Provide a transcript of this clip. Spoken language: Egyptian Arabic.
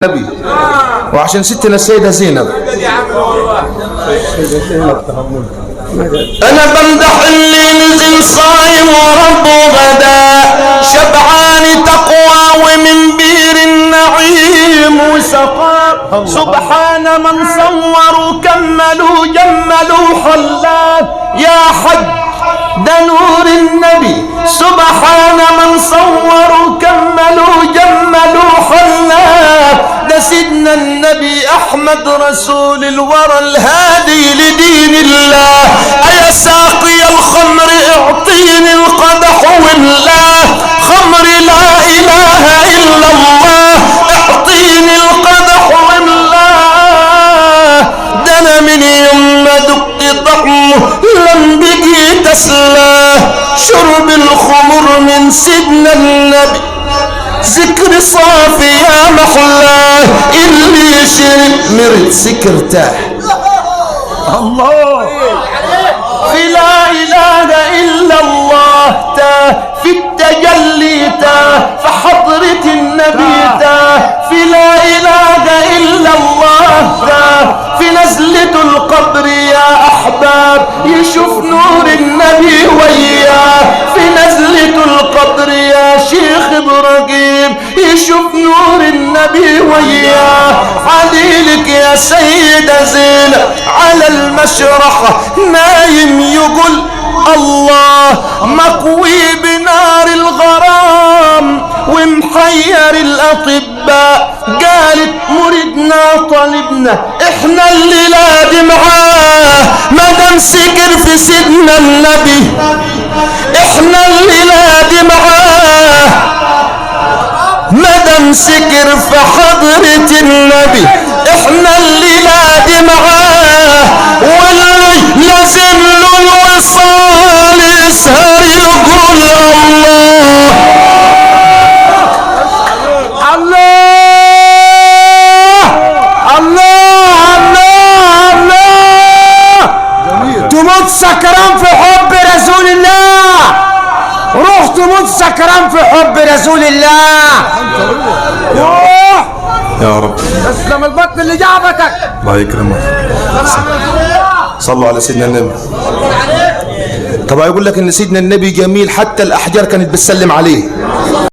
النبي وعشان ستنا السيدة زينب. أنا بمدح اللي نزل صايم وربه غدا، شبعان تقوى ومن بير النعيم وسقى. سبحان من صوروا كملوا جملوا حلال يا حج ده نور النبي. سبحان من صوروا كملوا جملوا حلال ده سيدنا النبي أحمد رسول الورى الهادي لدين الله. أيا ساقي الخمر اعطيني القدح والله، خمر لا إله إلا الله، اعطيني القدح والله. ده أنا من يوم ما دقت طعمه لم بقيت أسلاه. شرب الخمر من سيدنا النبي ذكر صافي يا محلاه، اللي شرب مرد سكر تاه. الله في لا إله إلا الله تاه، في التجلي تاه، في حضرة النبي تاه، في لا إله إلا الله تاه، في نزلة القبر يا أحباب يشوف نور النبي وياه، في نزلة القبر يا شيخ إبراهيم يشوف نور النبي وياه. عليلك يا سيدة زينب على المشرحة نايم يقول الله، مقوي بنار الغرام ومحير الأطباء. قالت مريدنا طالبنا احنا اللي لا معاه، ما دام سكر في سيدنا النبي احنا اللي لا معاه، ما دام سكر في حضرة النبي احنا اللي لا معاه، واللي لازم له الوصال يسهر يقول الله الله الله الله الله. تموت سكران في حب رسول الله، روح تموت سكران في حب رسول الله. روح يا رب تسلم البطن اللي جابتك. الله يكرمك. صلوا على سيدنا النبي. طبعا يقول لك ان سيدنا النبي جميل حتى الاحجار كانت بتسلم عليه.